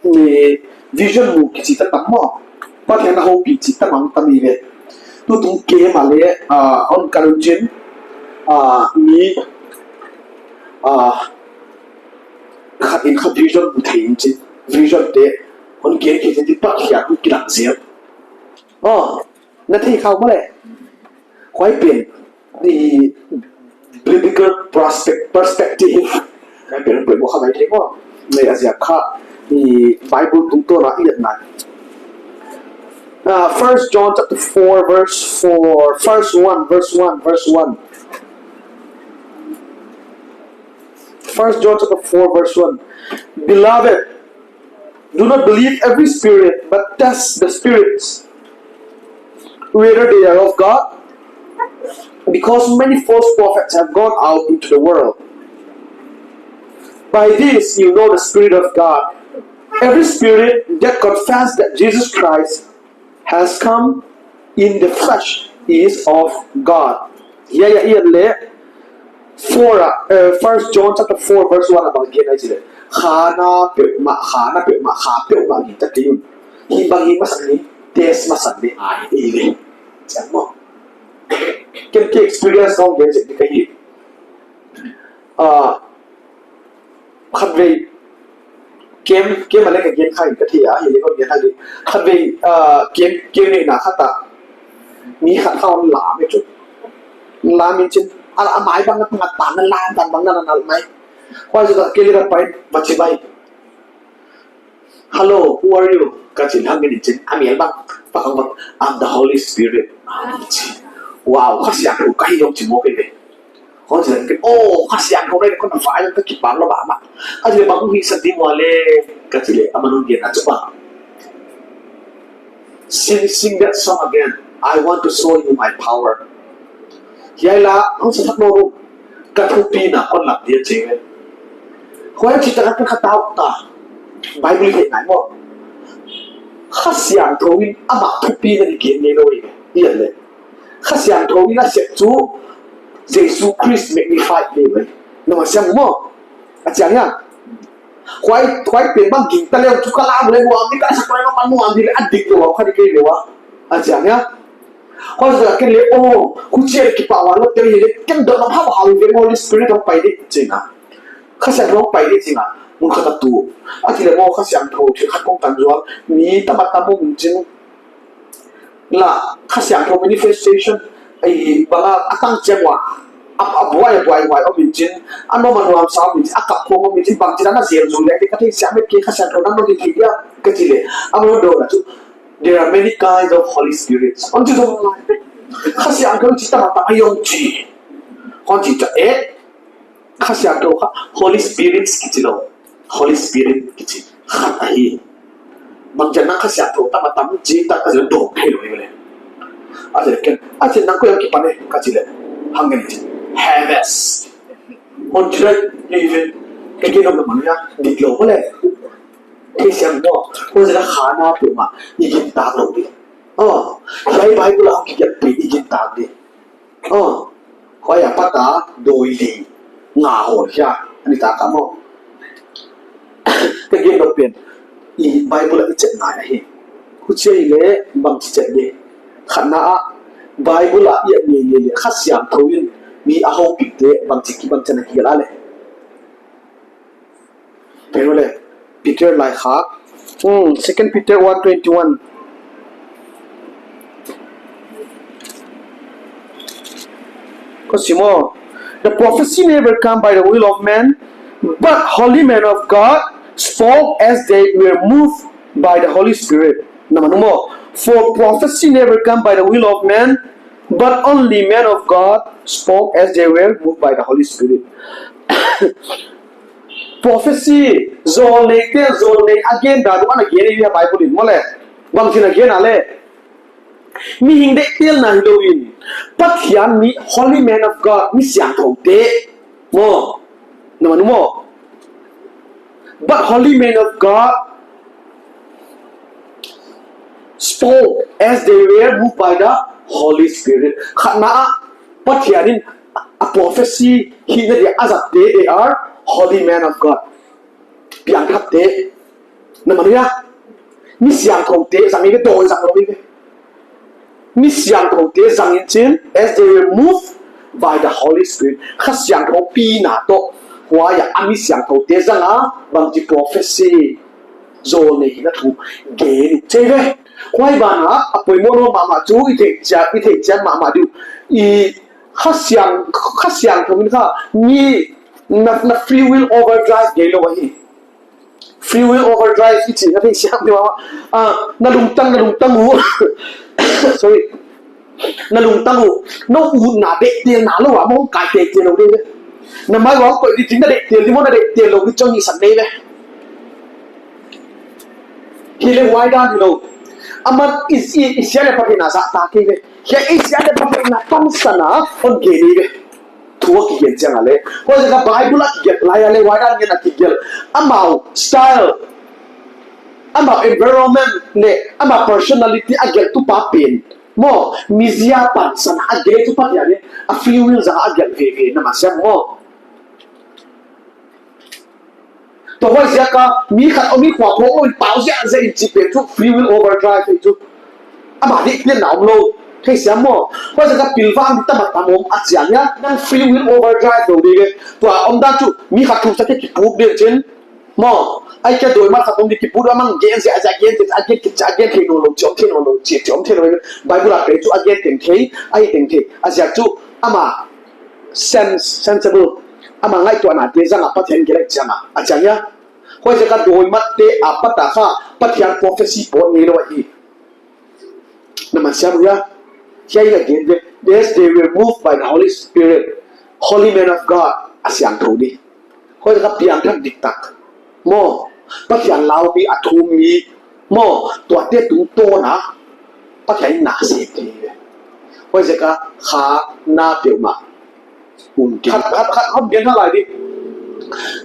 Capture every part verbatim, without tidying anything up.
eh, vision mu kichi ta tam maw. Pathian a houpih chi ta mang tam i ve. Tutung ke ma le, ah, on kalun chin, ah, mi, ah, khat in khat vision mu thei in chin. Vision te, on ke ke te Pathian kilang ziam. Oh, na thei khau maw le. Huai pen, the biblical prospect, perspective. Huai pen, pen, huai pen, huai pen, huai pen, huai pen, Bible tungtawn a i et nai. Uh, First John chapter four, verse four, first one, verse one, verse one. First John chapter four, verse one. Beloved, do not believe every spirit, but test the spirits, whether they are of God, because many false prophets have gone out into the world. By this you know the Spirit of God. Every spirit that confesses that Jesus Christ has come in the flesh is of God. Ya, ya, ya, le. Four, uh, First John chapter four, verse one a bang gen ai chi le. Kha na peuhmah, kha na peuhmah, kha peuhmah ni ta ti un. Hi bang hi masak ni, test masak ni ai, ei le. Chiang maw. Ken ke experience nong gen chet di ka hi. Ah, khatvei, kem, kem a le ka gen khai ka thei a, hi le kon gen khai di. Khatvei, ah, kem, kem nei na khat a. Mi khat kha on lam e chu. Lam in chin, a, a mai bang na ngat tan na lam tan bang na na mai. Huai chu ka ke le ka pai, ma chi bai. "Hello, who are you?" ka chi le hang in chin. A mi bang, pa kang bang, "I'm the Holy Spirit." Wow, Kha Siangthou ka hi ong chi maw ke ve. Kon zen ke, oh, Kha Siangthou nei kon na fai ka kipak lou mahmah. A chi le bang hi sa di maw le, ka chi le, a man un gen a chu bang. Sing, sing that song again. I want to show you my power. Hiai la, ang sa thak no ru. Ka thupina kon lak dia che ve. Huai chi ta ka kha tau ta. Bible hi ngai maw. Kha Siangthou in ama thupina ni gen nei lou i ve. Ia le. Kha Siangthou in a sep chu Jesu Christ magnified ni mai. Na ma siam maw. A chiang ya. Huai, huai pen bang ging ta leu chu ka lam le nuam ni ka sa koi no man nuam ni le a dik lou kha di kei lou a. A chiang ya. Huai sa ken le oh, huchi a kipak ua lou te le ken dot lam ha ha ve Holy Spirit hong pai di chin a. Kha Siangthou hong pai di chin a. Mun khat a tu. A chi le maw Kha Siangthou chi khat kong tan zual. Mi tam a tam mun chin. La, Kha Siangthou manifestation, ai, bang a, a tang chiang ua, a, a buai, a buai, buai, om in chin, a nuam, a nuamsa om in chin, a kap khong om in chin, bang chin, a na zel zui lai, ka thei siam met ke Kha Siangthou nang no di thei dia, ka chi le, a mo do la chu, there are many kinds of Holy Spirits. On chu zong lai, Kha Siangthou chi tam a tam a i ong chi. Kon chi ta, eh, Kha Siangthou kha Holy Spirit kichi lou. Holy Spirit kichi khat ahi. Bang chiang nang Kha Siangthou tam a tam chi ta ka zia dong thei lou i ve le. A chi ken, a chi nang ko yang kipan e ka chi le. Hang ni chi. Heaven. Hon chi le ni ve. Ka ki no man ya dik lou le. Thei siam maw. Ko zia kha na peuhmah i gingta lou di. Oh, hiai Bible a ki ya pe i gingta di. Oh, huai a pat a doi li nga hol hia, ani ta ka maw. Ka gen lou pen, i Bible a i chet ngai ahi. Huchi a i le bang chi chet di. Khat na a, Bible a i a nge nge le, Kha Siangthou in mi a houpih te bang chi ki bang chan a ki la le. Peter le, Peter laikhak. Hmm, Second Peter one twenty-one. Ko sim maw. The prophecy never come by the will of man, but holy men of God spoke as they were moved by the Holy Spirit. Na manu maw. For prophecy never come by the will of man, but only men of God spoke as they were moved by the Holy Spirit. Prophecy, zawlnei te, zawlnei a gen dan uh ana gen i a Bible in maw le. Bang chin a gen a le. Mihing deihtelna hilou in. Pathian mi holy man of God, mi siangthou te. Maw. Na manu maw. But holy man of God spoke as they were moved by the Holy Spirit. Khatna a, Pathian in a prophecy hihna dia a zat te, they are holy man of God. Piangthak te. Na man uh hia? Mi siangthoute zang i ve, dawi zang lou i ve. Mi siangthoute zang in chin, as they were moved by the Holy Spirit. Kha Siangthou pina toh, huai a mi siangthoute zang a, bangchi prophecy, zawlnei hihna thu gen i chi ve. Huai banah a poimoh mahmah chu i theih chiat, i theih chiat mahmah di uh. I Kha Siang, Kha Siangthou in kha mi na, na free will overdrive ngei lou ahi. Free will overdrive i chih na theih siam di uh. Ah, na lungtang, na lungtang uh. Sorry. Na lungtang uh. Na utna dehtelna lou a, mong kai dehtel lou di. Na mai uah koih di, na dehtel di maw, na dehtel lou di chong i san nei ve. Hileh huai dan hilou. Aman i, i, i sia leh Pathian a zahtak kei ve. Hiai i sia leh Pathian a pansan a hon gen i ve. Thu a kigen chiang a leh. Huaiziak a Bible a kigelh lai a leh, huai dan ngen a kigelh. Amau style, amau environment leh amau personality a gelhtu pa pen maw, mizia pansan a gelhtu pa hiai leh, a free will zang a gelh veve na masiam maw. Tua huaiziak a mi khat om i khua khong lou in pau ziahziah in chih pen chu free will overdrive hi chu. Amah dehtelna om lou. Thei siam maw? Huaiziak a pilvang di tam a tam om a chiang hia. Nang free will overdrive lou di ve. Tua omdan chu mi khat thumsak kipuk di chin. Maw, ahihkeileh dawi mat khat om di kipuk di, amah gen ziahziah, gen ziahziah, gen ziahziah, gen thei nawnlou, chih om thei nawnlou, chih, chih om thei nawnlou. Bible a pen chu a gen teng thei, a hih teng thei. A ziak chu amah sense, sensible. Amah ngaihtuahnate zang a Pathian gelh chiang a, a chiang hia. Huaiziak a dawi matte apat a kha Pathian prophecy pawt ngei lou ahi. Na man siam uh hia? Hiai a gen ve, as they were moved by the Holy Spirit, holy man of God, a siangthou di. Huaiziak a piangthak diktak. Maw, Pathian lau mi, a thum mi. Maw, tuate tungtawn a Pathian in na sem thei ve. Huaiziak a kha na peuhmah. Hun khat, khat, khat, hon gen lai di.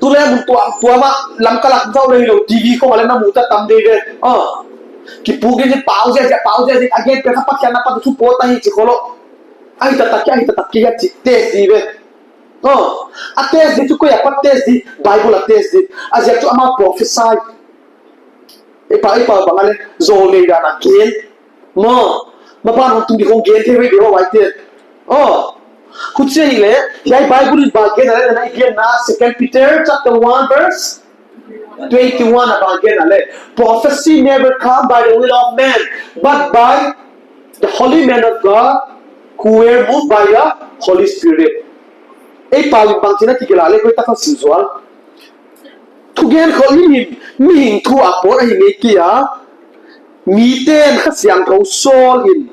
Tu leh mun tuamtuam a Lamka lak zau leh hilou, TV khong a leh na mu ta tam di ve. Ah. Kipuk di pau ziahziah, pau ziahziah, a gen pen kha Pathian apat thu pawt ahi chih khollou. Ahi taktak kei, ahi taktak kei a chih test di ve. Oh, a test di chu koi apat test di, Bible a test di. A ziak chu amah prophecy. Ei pa, ei pa bang a leh, zawlnei dan a gen. Maw, maban hong tung di hong gen thei ve di maw huaite. Oh, huchi leh, hiai Bible in bang gen a leh, na i gen na Second Peter chapter one verse twenty-one a bang gen a leh. Prophecy never come by the will of man, but by the holy man of God, who were moved by the Holy Spirit. Ei pa in bang chihna kigelh a leh, koi tak a sim zual. Thugen khol himhim, mihing thu a pawt ahi ngei kei a. Miten Kha Siangthou sawl in,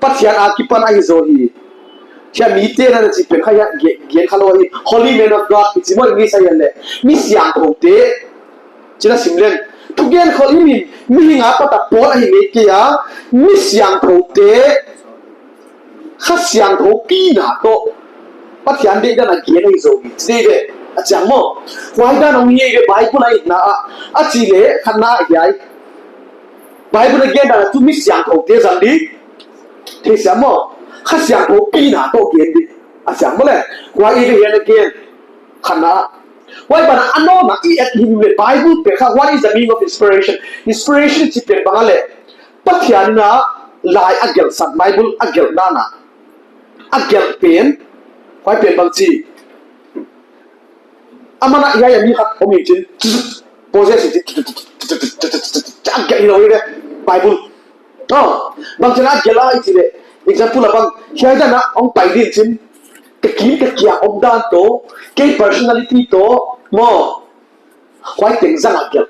Pathian akipan ahi zaw hi. Hiai miten a na chih pen kha hiai ge-, gen kha lou hi. Holy man of God, i chih maw English a hiai leh. Mi siangthoute. Chihna sim leng. Thugen khol himhim, mihing apat a pawt ahi ngei kei a. Mi siangthoute. Kha Siangthou pina toh Pathian deihdan a gen ahi zaw hi. Chih ve, a chiang maw. Huai dan hong hi ve Bible a itna a. A chih leh, khatna hiai. Bible a gen dan a chu mi siangthoute zang di. Thei siam maw. Kha Siangthou pina toh gen di. A chiang maw leh. Huai i ve hiai a gen. Khatna. Huai ban a nawn a i et himhim leh Bible pen kha, what is the meaning of inspiration? Inspiration chih pen bang a leh. Pathian in a lai a gelhsak, Bible a gelhna na. A gelh pen, huai pen bang chi. Aman a hiai a mi khat om in chin, pose si, a gelh hilou hi ve, Bible. Oh, bang chihna a gelh a i chih leh, example a bang, hiai dan a hong pai di in chin, ka kim ka kiang omdan toh, kei personality toh, maw. Huai teng zang a gelh.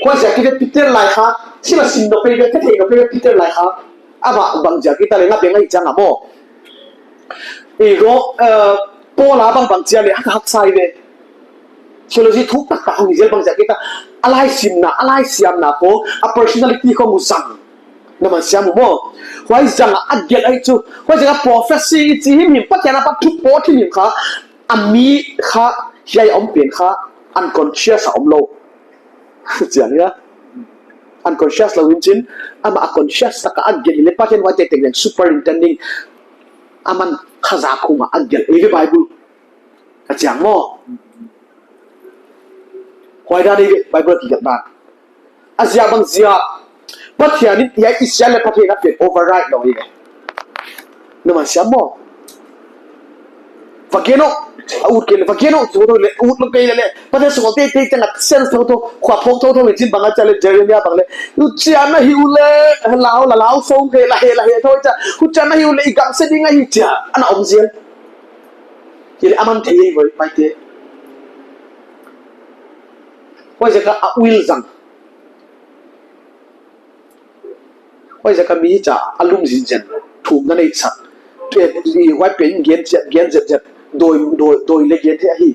Huaiziak a Peter lai kha, sila sim nop ei ve, ka theih nop ei ve Peter lai kha. Amah bang ziak a hita leh nga beng ahi chiang a maw. I ro, eh, Paul a bang bang chia leh hak, haksa hi ve. Theology thuk taktak hong hi zel bang ziak a hita. A laisimna, a laisiamna khong, a personality khong uh zang. Na man siam uh maw. Huai zang a gelh ahi chu. Huaiziak a prophecy i chih himhim, Pathian apat thu pawt himhim kha. A mi kha, hiai om pen kha, unconscious a om lou. Chiang hia. Unconscious lou in chin, amah a conscious tak a a gelh leh Pathian huaite teng leng superintending. Aman kha zak khong a a gelh ei ve Bible. A chiang maw. Huai dan ei ve Bible a kigelh dan. A ziak bang ziak, Pathian in hiai i sia leh Pathian a pian override lou hi. Na man siam maw? Va gen o, a ut kei leh, va gen o, thotho leh, ut lou kei leh leh. Pathian sung teitei teng a sense thotho, khua phawk thotho leh chin bang a chia leh Jeremiah bang leh. Huchian na hi uleh, lau la lau song he la he la he thou chia. Huchian na hi uleh, i gangse ding ahi chia. Ana om zel. Hileh aman thei ei voi, maite. Huaiziak a a will zang. Huaiziak a mi cha a lungzin zen, thumna nei sak. Te, i huai pen gen zet, gen zet zet. Doi, doi, doi leh gen thei ahi.